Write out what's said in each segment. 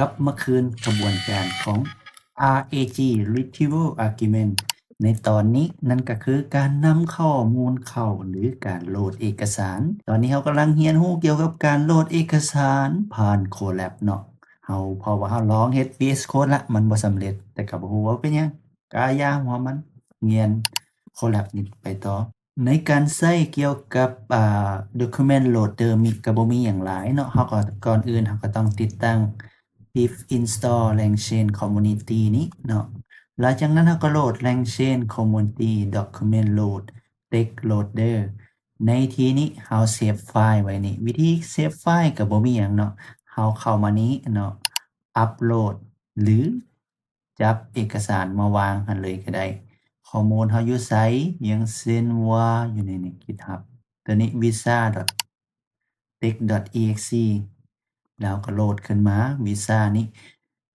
ກັບມາຄືນຂະບວນການຂອງ RAG Retrieval Argument ໃນຕອນນີ້, ນັ້ນກໍຄືການນຳຂໍ້ມູນເຂົ້າ ຫຼື ການໂຫຼດເອກະສານ. ຕອນນີ້ເຮົາກຳລັງຮຽນຮູ້ກ່ຽວກັບການໂຫຼດເອກະສານຜ່ານ Colab ເນາະ. ເຮົາ ເພາະວ່າເຮົາລອງເຮັດ VS Code ລະ ມັນບໍ່ສຳເລັດ, ແຕ່ກໍບໍ່ຮູ້ວ່າເປັນຫຍັງ, ກະຢ່າຫົວມັນ, ຮຽນ Colab ນີ້ໄປຕໍ່. ໃນການໃຊ້ກ່ຽວກັບ ອາ Document Loader ມີ ກໍບໍ່ມີຫຍັງຫຼາຍເນາະ. ເຮົາກໍ ກ່ອນອື່ນເຮົາກໍຕ້ອງຕິດຕັ້ງ pip install LangChain Community ນີ້ເນາະ. ຫຼັງຈາກນັ້ນເຮົາກໍໂຫຼດ LangChain Community Document Load Text Loader. ໃນທີ່ນີ້ເຮົາເຊບໄຟລ໌ໄວ້ນີ້. ວິທີເຊບໄຟລ໌ກໍບໍ່ມີຫຍັງເນາະ. ເຮົາເຂົ້າມານີ້ເນາະ, upload ຫຼື ຈັບເອກະສານມາວາງຫັ້ນເລີຍກໍໄດ້. ຂໍ້ມູນເຮົາຢູ່ໃສ? ຢ່າງເຊັ່ນວ່າຢູ່ໃນ ໃນ GitHub ຕົວນີ້ visa.text.exe ແລ້ວກໍໂຫຼດຂຶ້ນມາ visa ນີ້.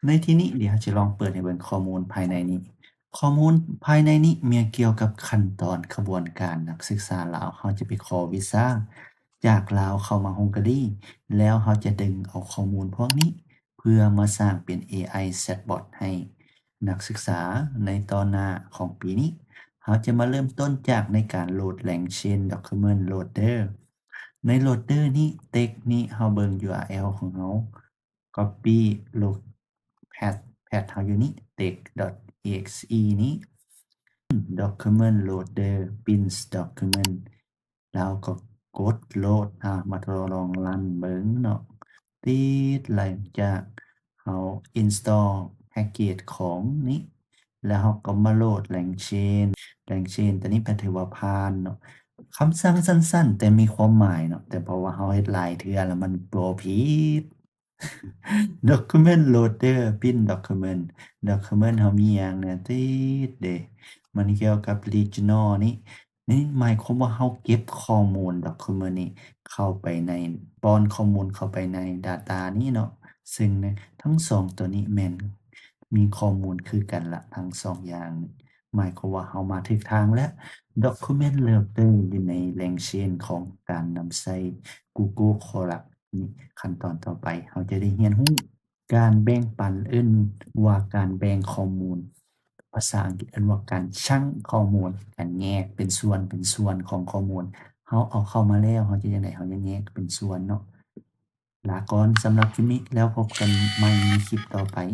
ໃນທີ່ນີ້ ດຽວເຮົາຈະລອງເປີດໃຫ້ເບິ່ງຂໍ້ມູນພາຍໃນນີ້. ຂໍ້ມູນພາຍໃນນີ້ມີກ່ຽວກັບຂັ້ນຕອນຂະບວນການນັກສຶກສາລາວ. ເຮົາຈະໄປຂໍ visa ຈາກລາວເຂົ້າມາ Hungary ແລ້ວເຮົາຈະດຶງເອົາຂໍ້ມູນພວກນີ້ ເພື່ອມາສ້າງເປັນ ເອໄອ chatbot ໃຫ້ນັກສຶກສາໃນຕອນໜ້າຂອງປີນີ້. ເຮົາຈະມາເລີ່ມຕົ້ນຈາກໃນການໂຫຼດ LangChain Document Loader. ໃນ Loader ນີ້ text ນີ້ເຮົາເບິ່ງ URL ຂອງເຮົາ copy ໂຫຼດ path path ເຮົາຢູ່ນີ້ text.exe ນີ້ Document Loader pins document ແລ້ວກໍກົດໂຫຼດ. ອາ ມາທດລອງຣັນເບິ່ງເນາະ. ຕິດ ຫຼັງຈາກເຮົາ install package ຂອງນີ້ ແລ້ວເຮົາກໍມາໂຫຼດ LangChain. LangChain ຕົວນີ້ກໍຖືວ່າຜ່ານເນາະ. ຄຳສັ່ງສັ້ນໆ ແຕ່ມີຄວາມໝາຍເນາະ, ແຕ່ເພາະວ່າເຮົາເຮັດຫຼາຍເທື່ອແລ້ວມັນບໍ່ຜິດ. Document Loader pin document. Document ເຮົາມີຫຍັງແດ່? ຕິດເດ ມັນກ່ຽວກັບ regional ນີ້. ນີ້ໝາຍຄວາມວ່າເຮົາເກັບຂໍ້ມູນ document ນີ້ເຂົ້າໄປໃນ ປ້ອນຂໍ້ມູນເຂົ້າໄປໃນ data ນີ້ເນາະ. ເຊິ່ງທັງສອງຕົວນີ້ແມ່ນມີຂໍ້ມູນຄືກັນລະ ທັງສອງຢ່າງ. ໝາຍຄວາມວ່າເຮົາມາຖືກທາງແລ້ວ. Document Loader ຢູ່ໃນ LangChain ຂອງການນຳໃຊ້ Google Colab ນີ້. ຂັ້ນຕອນຕໍ່ໄປເຮົາຈະໄດ້ຮຽນຮູ້ການແບ່ງປັນ, ເອີ້ນວ່າການແບ່ງຂໍ້ມູນ. ພາສາອັງກິດເອີ້ນວ່າການ chunk ຂໍ້ມູນ, ການແຍກເປັນສ່ວນເປັນສ່ວນຂອງຂໍ້ມູນ. ເຮົາເອົາເຂົ້າມາແລ້ວ ເຮົາຈະຈັ່ງໃດ? ເຮົາຈະແຍກເປັນສ່ວນເນາະ. ລາກ່ອນສຳລັບຄລິບນີ້, ແລ້ວພົບກັນໃໝ່ໃນຄລິບຕໍ່ໄປ.